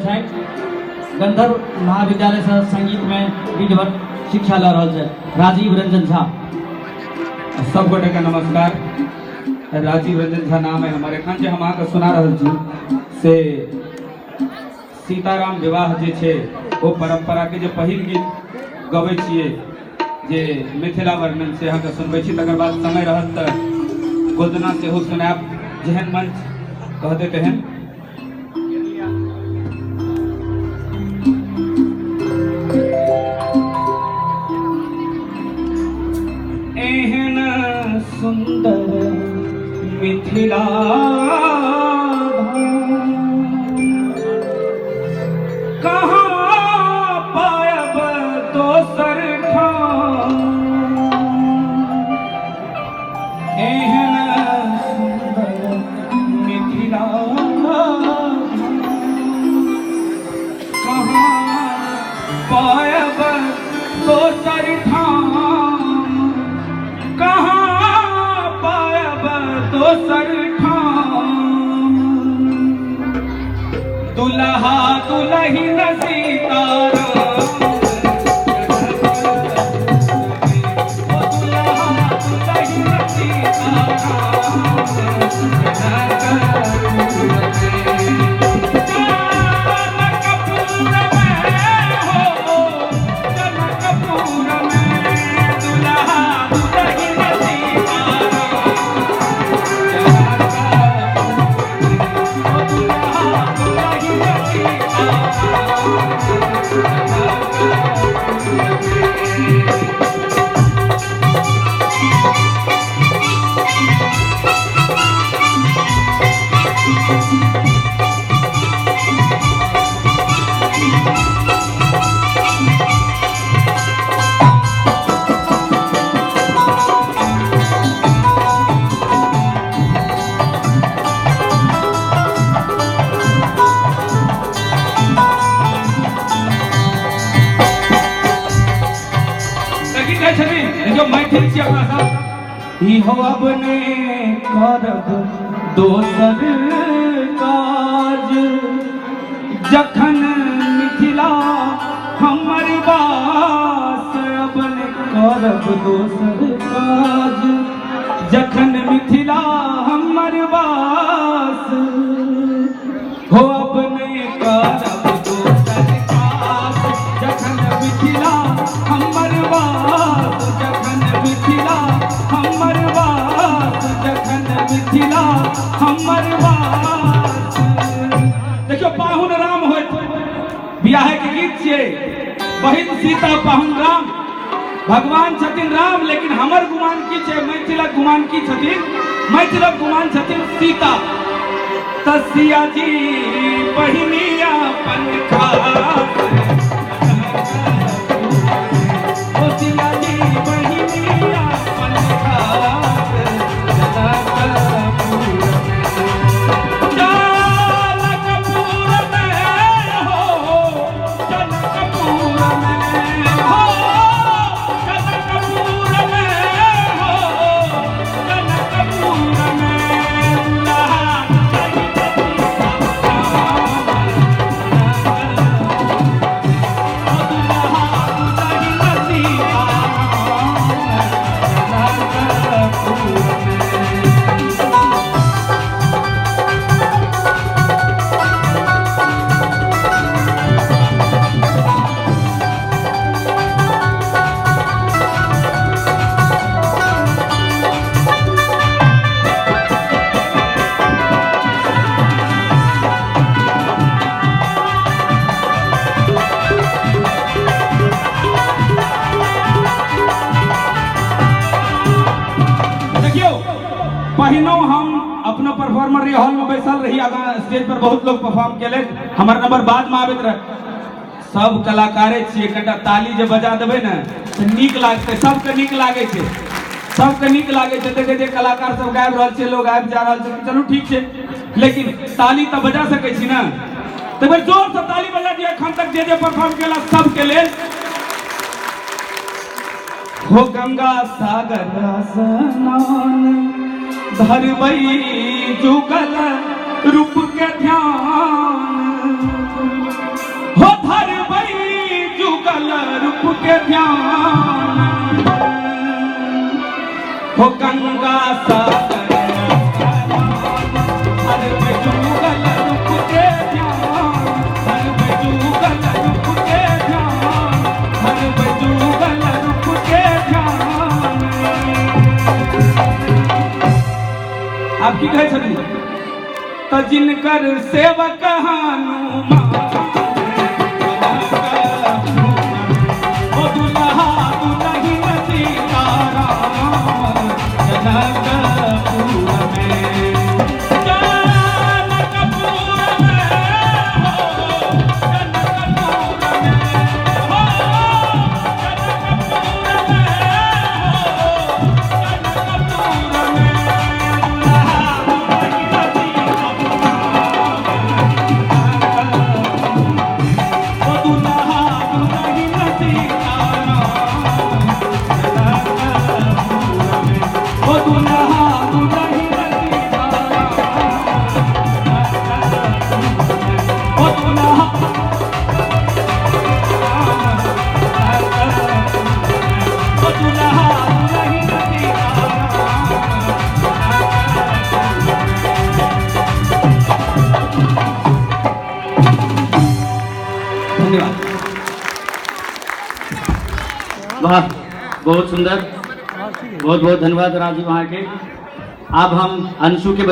छनि। गंधर्व महाविद्यालयसँ संगीतमे विधिवत शिक्षा लऽ रहल छथि राजीव रंजन झा। सब गोटे के नमस्कार। राजीव रंजन झा नाम है हमर। एखन जे हम अहाँके सुना रहल छी से सीताराम विवाह जे छै ओ परंपरा के जे पहिल गीत गबै छियै जे मिथिला वर्णन से अहाँके सुनबै छी। तकर बाद समय रहत तऽ गोदना सेहो सुनायब, जेहन मंच कहतै तेहन। एहन सुंदर मिथिला कहाँ पायब दोसर ठाम, एहन सुंदर मिथिला कहाँ पायब दोसर ठाम, कहाँ पायब दोसर ठाम। दुल्हा दुलहिन सीताराम, ओ दुल्हा दुलहिन सीताराम, जनकपुर में हो, जनकपुर में दुल्हा दुलहिन सीताराम, ओ दुल्हा दुलहिन सीताराम, जनकपुर में। की कहै छथिन देखियौ, मैथिल छी अपना सब। इहो अपने करब दोसर काज, जखन मिथिला हमर वास, अपने करब दोसर काज, जखन मिथिला हमर वास हो, अपने करब दोसर काज, जखन मिथिला हमर वास, जखन मिथिला हमर वास, जखन मिथिला हमर वास। देखियौ, पाहुन राम होइत बियाहे के गीत छियै। बहिन सीता पाहुन राम, भगवान छथिन राम, लेकिन हमर गुमान की छै, मैथिलक गुमान की छथिन? मैथिलक गुमान छथिन सीता। त सिया जी बहिनी अपन खास, ओ सिया जी बहिनी अपन खास, जनकपुर में, जनकपुर में हो, जनकपुर में हो, जनकपुर में हो, जनकपुर में दुल्हा दुलहिन सीताराम, जनकपुर में। देखियौ, पहिनो हम अपनो परफॉर्मर रही, हॉल में बैसल रही, आगाँ स्टेज पर बहुत लोग परफॉर्म केलक, हमर नंबर बाद में आबैत रहे। सब कलाकारे छियै, कनिटा ताली जे बजा देबै ने तऽ नीक लागतै, सबके नीक लागै छै, सबके नीक लागै छै। देखै छै कलाकार सब गाबि रहल छै, लोग आबि जा रहल छै, चलू ठीक छै, लेकिन ताली तऽ बजा सकै छी ने? तऽ बेर जोर से ताली बजा दिअ एखन तक जे जे परफॉर्म केला सबके लेल। हो गंगा सागर स्नान धरबै जुगल रूप के ध्यान। हो गंगा सागर हर जुगल रूप के ध्यान, हर जुगल रूप के ध्यान, हर जुगल रूप के ध्यान। आप की कहै छथिन त जिनकर सेवक हनुमान ओ दुल्हा दुल्हिन सीताराम जनकपुर में, जनकपुर में हो, जनकपुर में हो, जनकपुर में हो, जनकपुर में दुल्हा दुल्हिन सीताराम ओ दुल्हा दुल्हिन सीताराम जनकपुर में, ओ दुल्हा दुल्हिन सीताराम ओ दुल्हा ओ दुल्हा दुल्हिन सीताराम। धन्यवाद। वाह, बहुत सुंदर, बहुत बहुत धन्यवाद राजीव अहाँ के। अब हम अंशु के